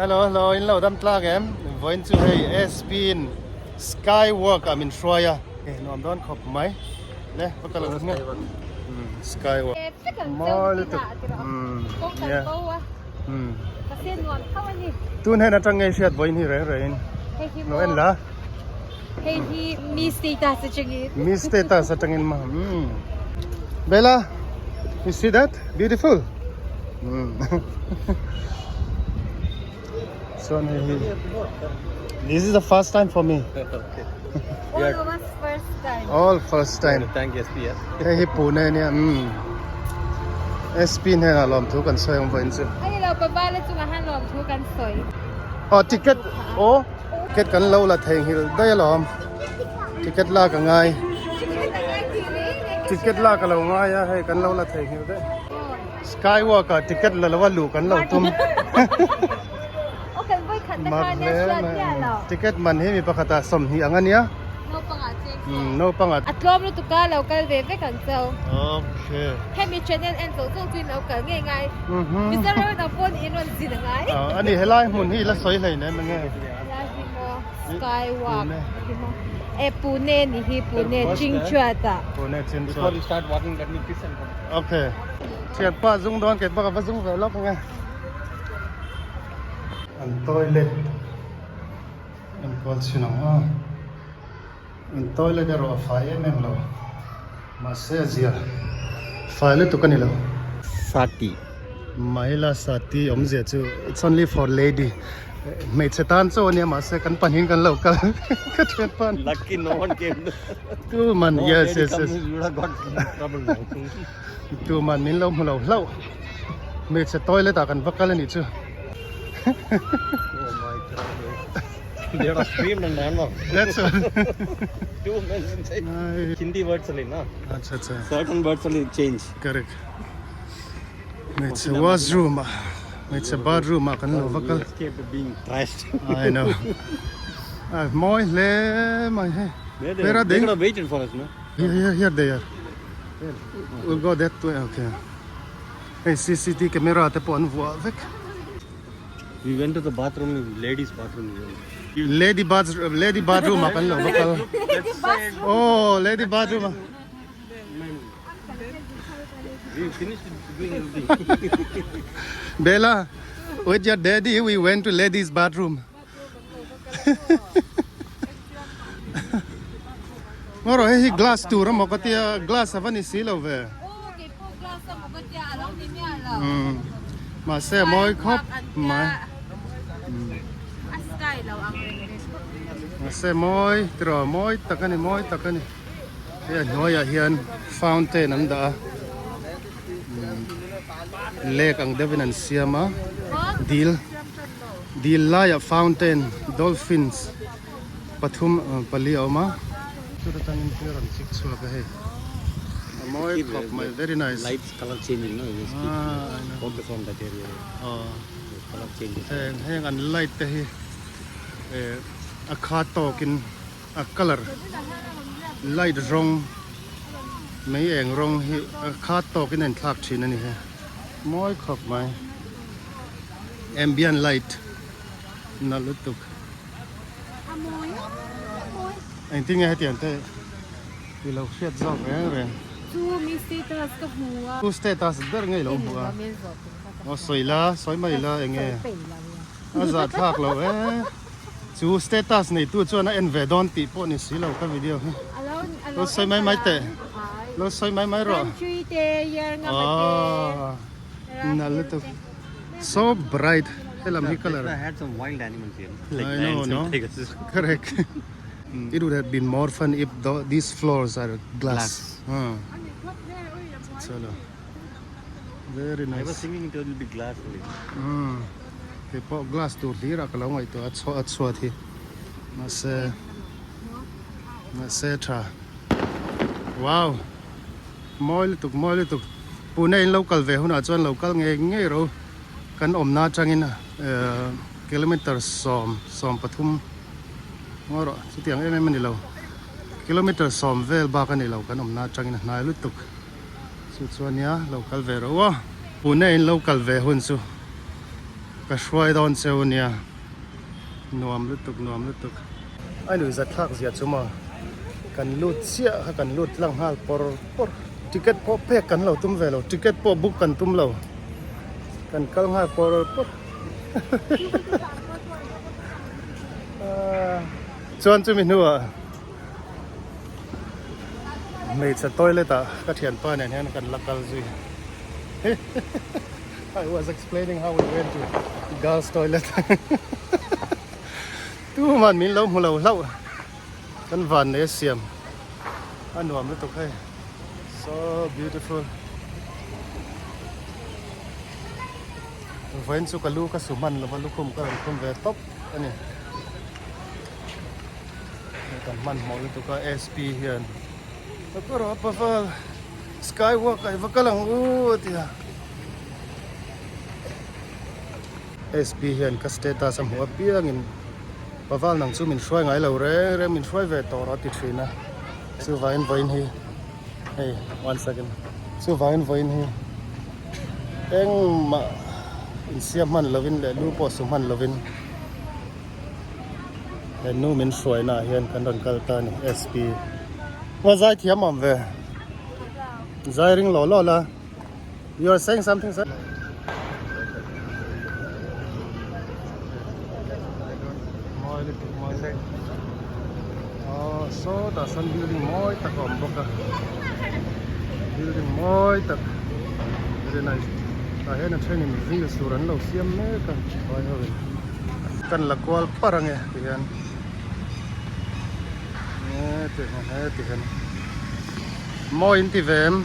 Hello hello in lo dam tlak em vawiin chu hei SP in sky walk ah min hruai a nuam dawn khawp mai le va kal ang nge sky walk mawi lutuk nia tun hen atang ngei hriat vawiin hi reng reng in lo en la hei hi mi status atangin mi status atangin ma Bella you see that beautiful Chuan hei hi This is the first time for me. Okay. All of us first time. All first time. Thank you, SP. Hei hi Pune nia. Mm. SP hnenah lawmthu kan sawi ang vawiin chu. Ani lo baba la chungah han lawmthu kan sawi. Oh ticket oh ticket kan lo la theihnghilh daih alawm. Ticket lak a ngai. Ticket lak a lo ngai a hei kan lo la theihnghilh daih. Skywalk ah ticket la lo a luh kan lo tum. Mar hle mai ticket man hi mi pakhat ah 20 ang ania. Naupang ah. A tlawm lutuk a lo kal ve vek ang chau. Okay. Hemi channel en zawh zawh chu in lo kal ngei ngai. Mizoram ah pawh in rawn zin a ngai. Ani helai hmun hi i la sawi hlei nem enge. Helai hi maw Skywalk hi maw e Pune ni hi Pune Chingchuat ah. Pune Chingchuat. Before you start walking let me kiss and come. Okay. Thianpa zung dawn kei bak a va zung ve lawk ang e. An toilet an kual chhin ang a. An toilet erawh a fai em em lo. Mahse a zia fai lutuk a ni lo. Sati. Mahila sati awmzia chu it's only for lady. Hmeichhe tan chaw ania mahse kan pahnih kan lo kal ka thian pan. Lucky no one came. Tu man No yes lady yes come, yes. you would have got trouble now. Tu man min lo hmu lo hlauh. Hmeichhe toilet ah kan va kal anih chu. Oh my god. They would have screamed and ran off. That's all. Two men inside. Ai. Hindi words only, na? Acha acha. Certain words only change. Correct. Hmeichhe washroom ah hmeichhe bathroom ah kan lo va kal. Escaped being trashed. I know. A mawi hle mai hei. Where Where are they they? could have waited for us, no? Here, here, here they are. We'll go that way, okay. Hei CCTV camera te pawh an vuah vek. We went to the bathroom, ladies bathroom. Lady bath lady bathroom ah kan lo va kal. Oh, lady bathroom ah. We finished doing everything. Bella, with your daddy we went to ladies bathroom. Ngaw hei hi glass tur a maw ka tia glass a va ni si lo ve. Mahse a mawi khawp mai. Mahse mawi tiraw mawi tak a ni mawi tak a ni. Hei a hnuaiah hian fountain an dah a lake ang deuhin an siam a dil dil laiah fountain dolphins pathum pali a awm a chuta tangin thil rawn chik chhuak a hei a mawi khawp mai very nice Lights color changing no just keep focus on that area color changing heng heng an light te hi eh a kha tawkin A colour light rawng mei eng rawng hi a khat tawkin a inthlak thin a ni he mawi khawp mai ambient light nalh lutuk engtin nge hetiang te i lo hriat zawk reng reng Chu mi status ka hmu a chu status ber nge i lo hmu a aw sawi la sawi mai la enge a zahthlak loh e. Chu status neitu chuan a en ve dawn tih pawh ni si lo ka video hi. Lo sawi mai mai teh. Lo sawi mai mai rawh. Aww nalh lutuk. So bright helam hi colour. I had some wild animals here. Like I know, lions and no? tigers. Correct. It would have been more fun if the, these floors are glass. Glass. Chalo. Very I was nice. thinking it will be glass only. Mm. Kei pawh glass tur hlir ah ka lo ngaihtuah a chhuah a chhuat hi mahse mahse tha wow mawi lutuk mawi lutuk Pune in lo kal ve hunah chuan lo kal ngei ngei ro kan awmna atangin ehh kilometer 10 13 ngaw rawh chutiang em em a ni lo kilometer 10 vel bak a ni lo kan awmna atangin a hnai lutuk chu chuan nia lo kal ve ro a Pune in lo kal ve hun chu. Ka hruai dawn cheu nia. Nuam lutuk nuam lutuk. A nuihzat thlak zia chu maw. Kan lut chiah kha kan lut tlang nghal pawr pawr. Ticket pawh pek kan lo tum ve lo. Ticket pawh book kan tum lo. Kan kal nghal pawr pawr. Chuan chumi hnuah hmeichhe toilet ah ka thianpa nen hian kan la kal zui. I was explaining how we went to girls toilet. Tuman min lo hmu lo hlauh. Kan van nei a siam. A nuam lutuk hei. So beautiful. Vawiin chu ka lu ka su hman lova lukhum ka rawn khum ve tawp a ni. Kan hmanhmawh lutuk a SP hian Pavel Skywalk ah i va kal ang u a ti a. SP hian ka status a hmuh apiangin Pavel nang chu min hruai ngai lo reng reng min hruai ve tawh rawh a ti thin a. Chuvangin vawiin hi hei one second chuvangin vawiin hi engmah insiam hman lovin leh lu pawh su hman lovin he nu min hruaina ah hian kan rawn kal ta a ni SP Aw zai thiam awm ve zai ring law law la you are saying something sir mawi lutuk mawi lutuk aw sawtah sawn building mawi tak a awm bawk a building mawi tak very nice tah hian a thenin reels tur an lo siam mek a vai ho in kan la kual par ange tihian he ti hian mawi in ti ve em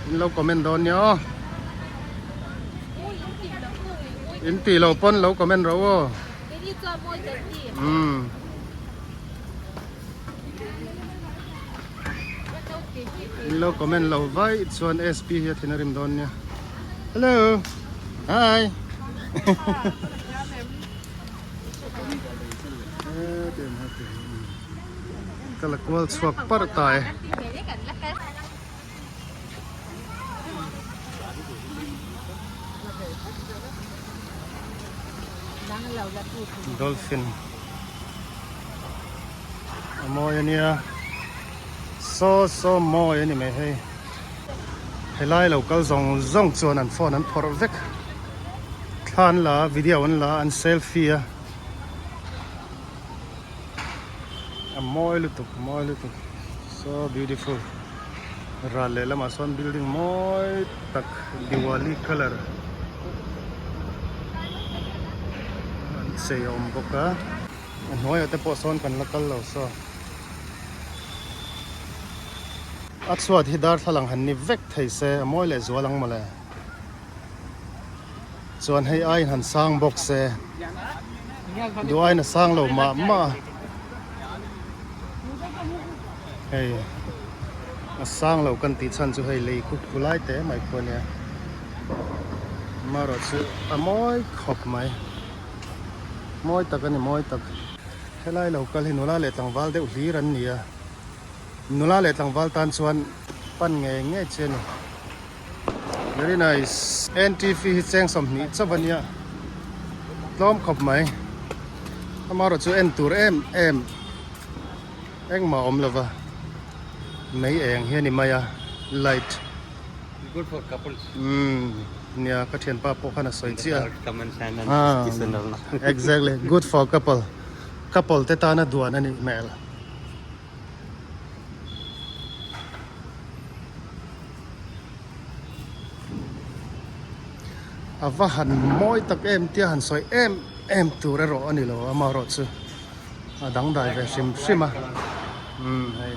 in lo comment dawn nia aw in tih loh pawn lo comment rawh aw umm in lo comment loh vaih chuan sp hi a thin a rim dawn nia hello hi ka la kual chhuak parh ta e. Dolphin a mawi a nia saw saw mawi a ni mai hei helai lo kal zawng zawng chuan an phone an phawrh vek thla an la a video an la a an selfie a a mawi lutuk mawi lutuk so beautiful ral leh lamah sawn building mawi tak diwali colour an chei a awm bawk a a hnuaiah te pawh sawn kan la kal lo saw a chhuat hi darthlalang han ni vek thei se a mawi leh zual ang mawle. Chuan hei aiin han sang bawk se duh aiin a sang lo mah mah a hei a sang lo kan tih chhan chu hei lei khup khu lai te mai pawh a nia amaherawhchu a mawi khawp mai mawi tak a ni mawi tak helai lo kal hi nula leh tlangval deuh hlir an ni a nula leh tlangval tan chuan pan ngei ngei chi a ni. Very nice. Entry fee hi cheng 20 chauh a nia. Tlawm khawp mai. Amaherawh chu en tur em em engmah a awm lova. Mei eng hi a ni mai a. Light. Good for couples. Umm nia ka thianpa pawh khan a sawi chiah a. Exactly. Good for couple. Couple te tana duan a nih hmel. A va han mawi tak em tia han sawi em em tur erawh a ni lo amaherawh chu a dangdai ve hrim hrim a umm hei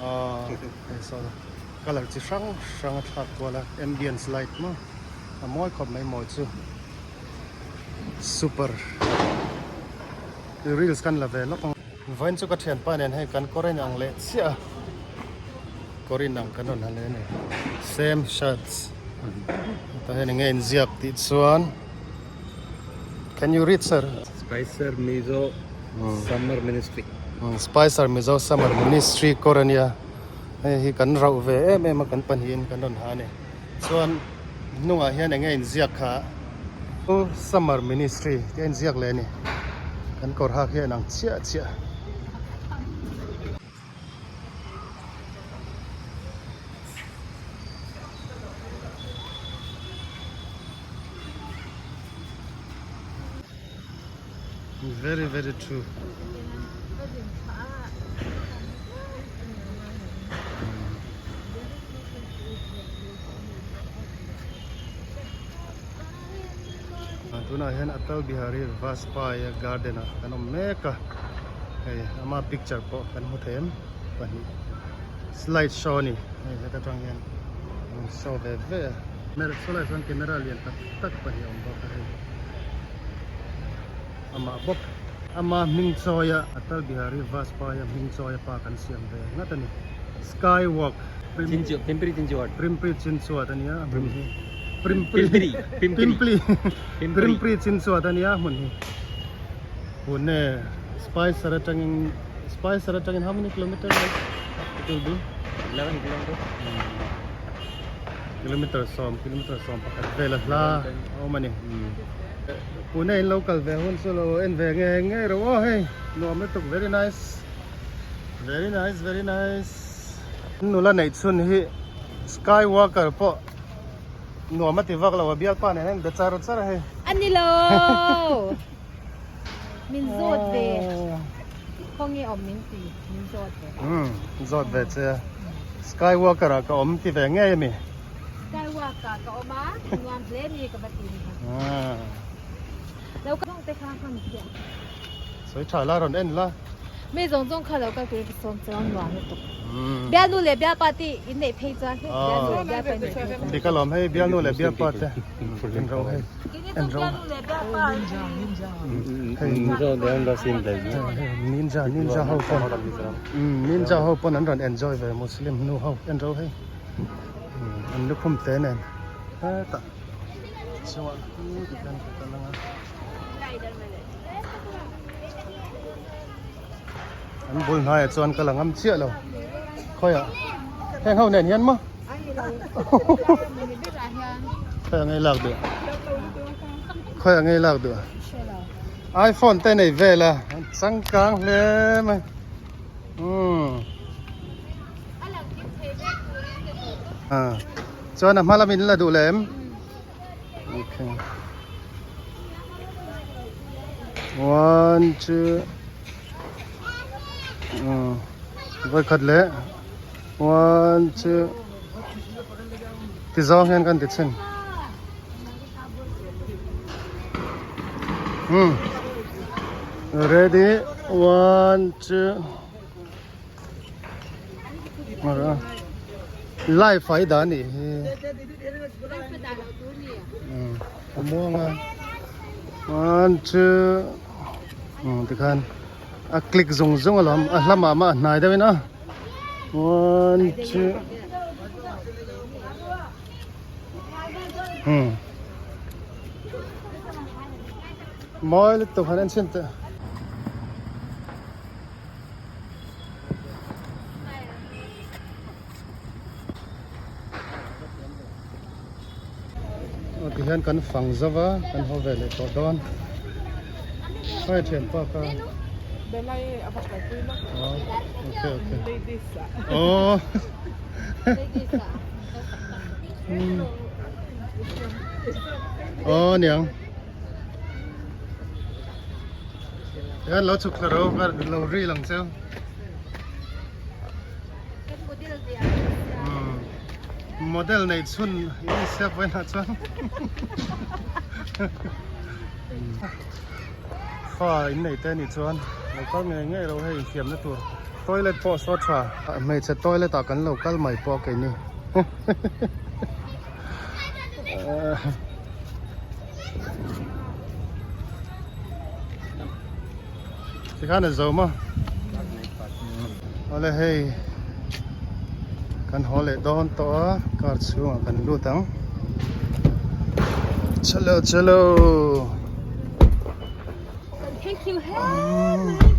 aw hei saw colour chi hrang hrang a thlak kual a ambience light maw a mawi khawp mai mawi chu super reels kan la ve lawk ang. Vawiin chu ka thianpa nen hei kan kawr in ang leh chiah a kawr in ang kan rawn ha leh a ni same shirts tah hian enge inziak tih chuan can you read sir Spicer Mizo Summer Ministry Spicer Mizo Summer Ministry kawr a nia hei hi kan rauh ve em em a kan pahnihin kan rawn ha a ni chuan hnungah hian enge inziak kha. Summer Ministry tih a inziak leh a ni. Kan kawr hak hi a inang chiah chiah. Very very true. Tunah hian Atal Bihari Vajpayee garden ah kan awm mek a, hei ama picture pawh kan hmu thei em pahnih slide show a ni hei heta tang hian an show ve ve a. Saw lai chuan camera lian tak tak pahnih a awm bawk a hei amah bawk ama hming chawia Atal Bihari Vajpayee hming chawia pa kan siam ve ngat a ni sky walk. Pimpri Chinchwad. Pimpri Chinchwad a nia a hmun hi. Pimpri. Pimpri. Pimpri Chinchwad a nia a hmun hi. Pune Spicer atangin Spicer atangin how many kilometer it will be? 11 kilometer. Kilometer sawm kilometer 11 vel a hla a awm a ni. Pune in lo kal ve hun chu lo en ve nge nge ro aw hei nuam lutuk very nice. Very nice very nice. Nula neih chhun hi sky walker pawh nuam a ti vak lo a bialpa nen hian be char char a hei. A ni lo min zawt ve khawnge awm min ti min zawt ve. Umm zawt ve che a sky walker ah ka awm ti ve ngei a mi. Sky walk ah ka awm a nuam hle ni ka va ti ni. Lo ka te kha hman chiah. Sawi tha la rawn en la. Mi zawng zawng kha lo kal turin ka sawm chuang nuam lutuk. Bialnu leh bialpa te in neih phei chuan hei bialnu leh bialpa in neih phei chuan. Dik alawm hei bialnu leh bialpa te en ro hei en ro. Ninja ninja ho pawn ninja ho pawn an rawn enjoy ve muslim nu ho en ro hei an lukhum te nen hetah chuan tikhian ka kal anga. An bul hnaiah chuan ka la ngam chiah lo khawiah heng ho nen hian maw khawiah ngei lak duh khawiah ngei lak duh iPhone te nei vel a changkang hle mai umm chuan a hma lamin la duh leh em. Okay. One, two. Voi khat le. One, two. Ti zawng hian kan ti chhin. Hmm. Ready? One, two. Mara. Live ai dan ni hi. A muang a. One, two. Tikhan a click zung zung alawm a hla mah mah a hnai deuhin a. One, two. Hmm. Mawi lutuk han en chhin teh. Aw ti hian kan fang zo va kan haw ve leh tawh dawn hei thianpa ka aw okay okay aw aw niang. Hian lo chhuk thla ro ka lo ri lang cheu. Model nei chhun in siak vawiin ah chuan fa in nei te anih chuan lo kal ngei ngei lo hei infiamna tur toilet pawh saw tha hmeichhe toilet ah kan lo kal mai pawh keini. Tikhan a zo maw? Awle hei kan haw leh dawn tawh a car chhungah kan lut ang. Chalo chalo. Thank you.